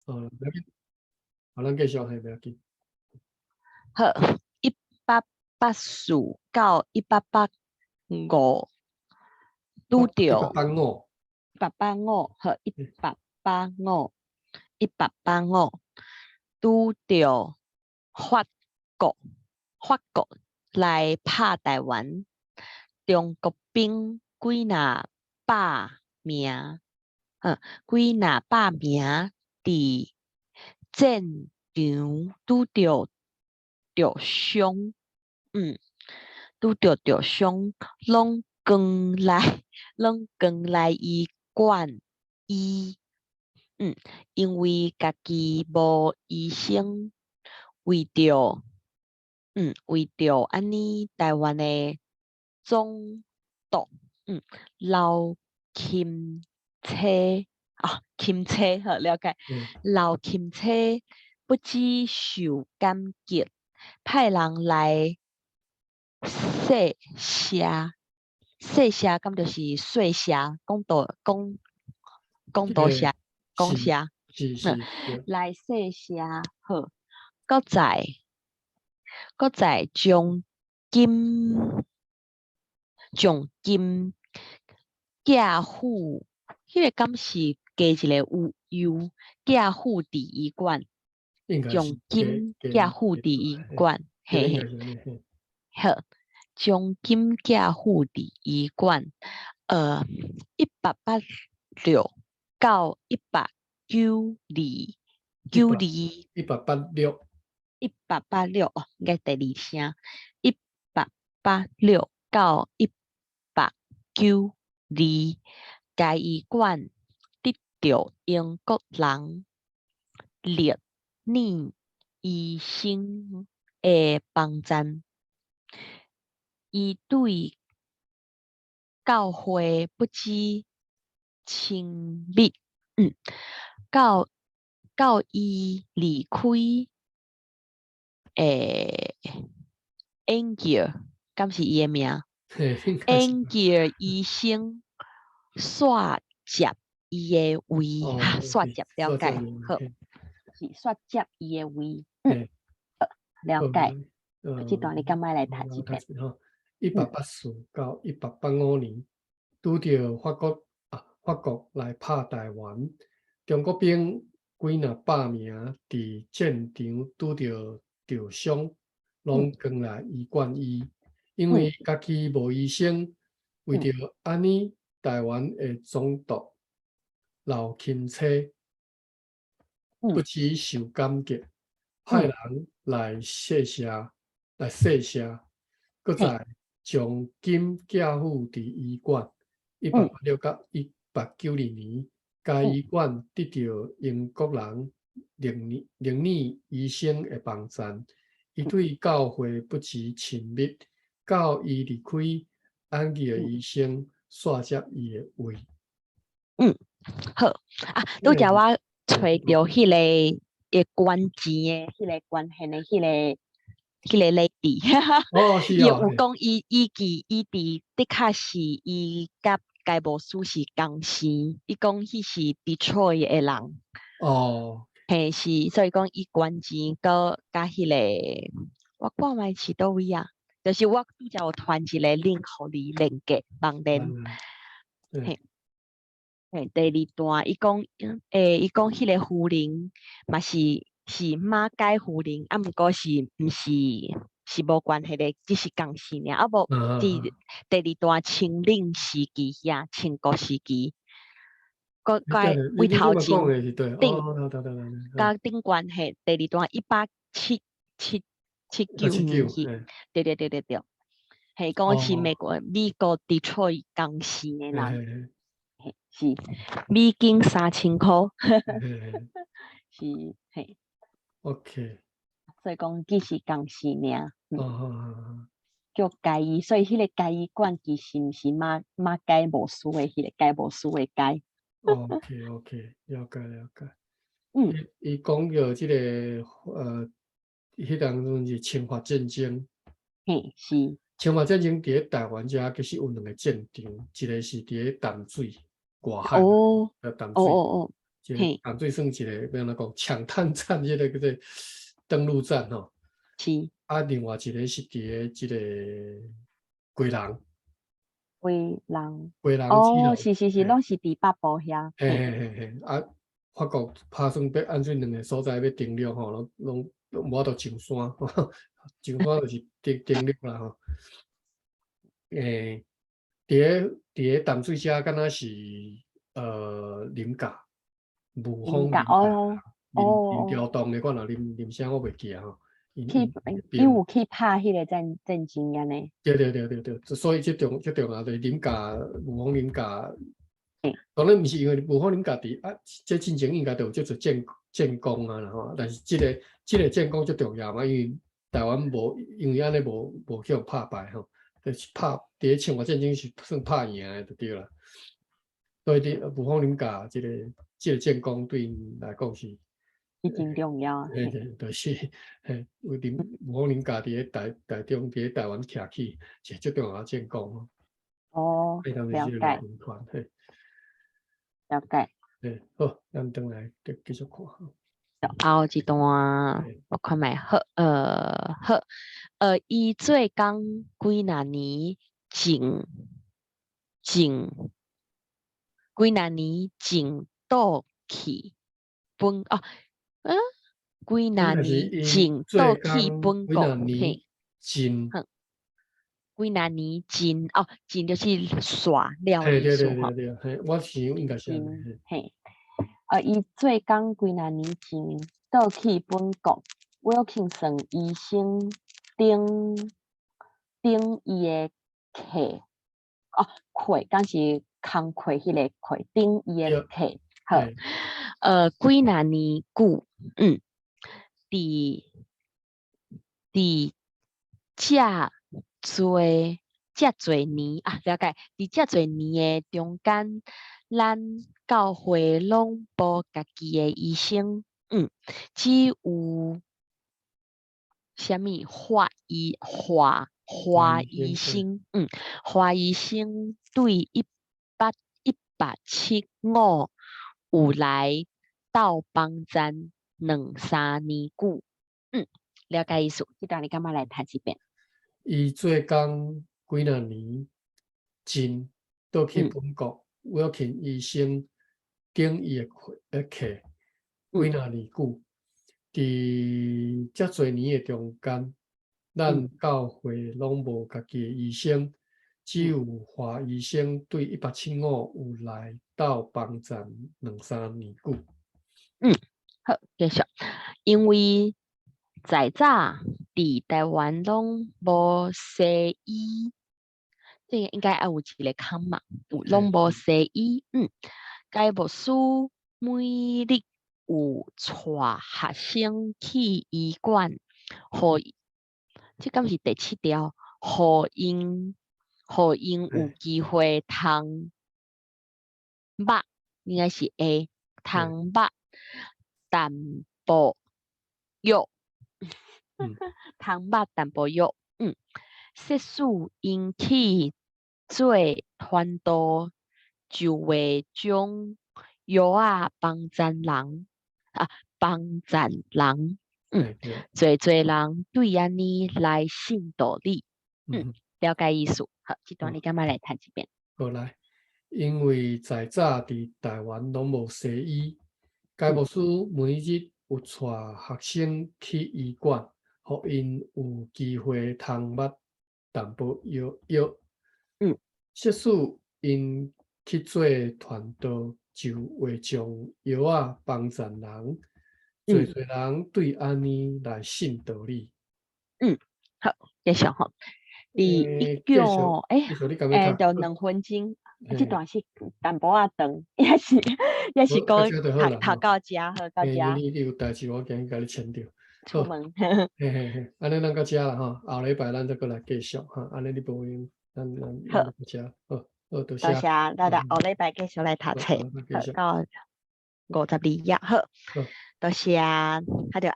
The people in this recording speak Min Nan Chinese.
哦，無要緊，好，咱繼續，嘿，袂要緊。好，1884到1885，拄著 1885，八八五，好，一八八五，一八八五，拄著法國來拍台灣，中國兵幾若百名，幾若百名佇戰場拄著著傷，拄著著傷，攏扛來醫館醫，因為家己無醫生，為著按呢，台灣的總督，劉欽差，啊，欽差，好了解，劉欽差不知受感激，派人來說謝，說謝敢就是說謝，講道講講多謝，講謝，來說謝，好，閣再將金寄付，彼个敢是加一個有 U，寄付佇醫館，將金寄付佇醫館，嘿嘿，好，將金寄付佇醫館，1886到1892，92，1886，一八八六哦，應該第二聲，一八八六到一八九二，該醫館得著英國人列寧醫生的幫贊，伊對教會不止親密，到伊離開，恩吉爾，敢是伊的名？恩吉爾醫生煞接伊的位，煞接了解，好，是煞接伊的位，了解。這段你敢愛來讀一遍？1884到1885年，拄著法國來拍台灣，中國兵幾若百名佇戰場拄著著傷，攏扛來醫館醫。因為家己無醫生，為著按呢，台灣的總督劉欽差不止受感激，派人來謝謝，來謝謝，閣再將金寄付佇醫館。1886到1892年，該醫館得著英國人靈醫生的幫贊，伊對教會不止親密，到伊離開，安吉的醫生煞接伊的位。嗯，好啊，拄才我揣著彼个會捐錢的、彼个捐獻的彼個 lady，伊有講伊記伊佇的確是伊佮該牧師是仝姓，伊講彼是 Detroit 的人。嘿是，所以講伊捐錢閣佮彼個，我看覓是佗位啊？就是我拄才有傳一個 link 予你連結網連。嘿，嘿，第二段伊講，伊講彼個夫人嘛是馬偕夫人，啊，毋過是毋是是無關係的，只是仝姓爾，啊無佇第二段清領時期遐，清國時期，閣閣為頭前頂佮頂關係，第二段187779年去，對對對對對，係講是美國 Detroit 仝姓的人，嘿是美金3000箍，是嘿。 OK。所以講只是仝姓爾，叫該醫，所以彼個該醫館其實毋是馬偕牧師的彼個該牧師的該。 OK，了解了解。伊講著這個彼當陣是清法戰爭。嘿，是。清法戰爭佇咧台灣遮其實有兩個戰場，一個是佇咧淡水外海，淡水。這個淡水算一個欲按怎講搶灘戰，這个叫做登陸戰吼。啊，另外一个是佇咧這个基隆。基隆。基隆。哦，是是是，攏是佇北部遐。嘿嘿嘿嘿，啊，法國拍算欲按這兩个所在欲登陸吼，攏攏攏無法度上山，上山就是登登陸啦吼。佇咧淡水遮，敢若是林家，霧峰林家，林朝棟的，我若林林啥我袂記啊吼。去，伊有去拍彼个戰爭按呢？對對對對對，所以這重要就是林家，霧峰林家，當然毋是因為霧峰林家佇啊，這進前應該就有足濟戰功啊啦吼，但是這個戰功足重要嘛，因為台灣無因為按呢無去予拍敗吼，就是拍佇咧侵華戰爭是算拍贏的就對啦。所以佇霧峰林家這個戰功對𪜶來講是是真重要。嘿，就是嘿，有林霧峰林家佇咧台中佇咧台灣徛起，是足重要的戰功。哦，了解。了解。對，好，咱轉來繼續看。後一段我看覓好，好，伊做工幾若年前前幾若年前倒去本哦，幾若年前倒去本國，嘿，前，幾若年前哦，前就是煞了的意思吼。對對對對，我想應該是按呢。嘿，伊做工幾若年前倒去本國，Wilkinson 醫生頂頂伊的課，哦，課，敢是工課彼个課，頂伊的課，好，幾若年久，佇遮濟遮濟年啊，了解，佇遮濟年的中間，咱教會攏無家己的醫生，只有啥物華醫華華醫生，華醫生對1875有來鬥幫贊兩三年久，了解意思，這段你敢捌來讀一遍？伊做工幾若年前倒去本國，Wilkin 醫生頂伊的課幾若年久，佇遮濟年的中間，咱教會攏無家己的醫生，只有華醫生對1875有來鬥幫贊兩三年久。好，繼續。因為在早佇台灣攏無西醫，這個應該愛有一个空嘛，有攏無西醫。該牧師每日有帶學生去醫館，予這敢是第七條？予𪜶有機會通捌，應該是 A，通捌淡薄藥，通捌淡薄藥。即使𪜶去做傳道，就會將藥仔幫贊人啊，幫贊人。濟濟人對按呢來信道理。了解意思。好，這段你敢捌來讀一遍？好來，因為在早佇台灣攏無西醫，該牧師每日有帶學生去醫館，予𪜶有機會通捌淡薄藥。即使𪜶去做傳道，就會將藥仔幫贊人，濟濟人對按呢來信道理。好，繼續吼。佇一九就2分鐘，這段是淡薄仔長，也是講讀到遮，好到遮。你有代誌，我今日共你簽著。出門。嘿嘿嘿，按呢咱到遮啦吼，後禮拜咱再閣來繼續哈，按呢你無閒，咱到遮，好，好，多謝。多謝，咱後禮拜繼續來讀冊，好，到52頁，好，多謝，他就按。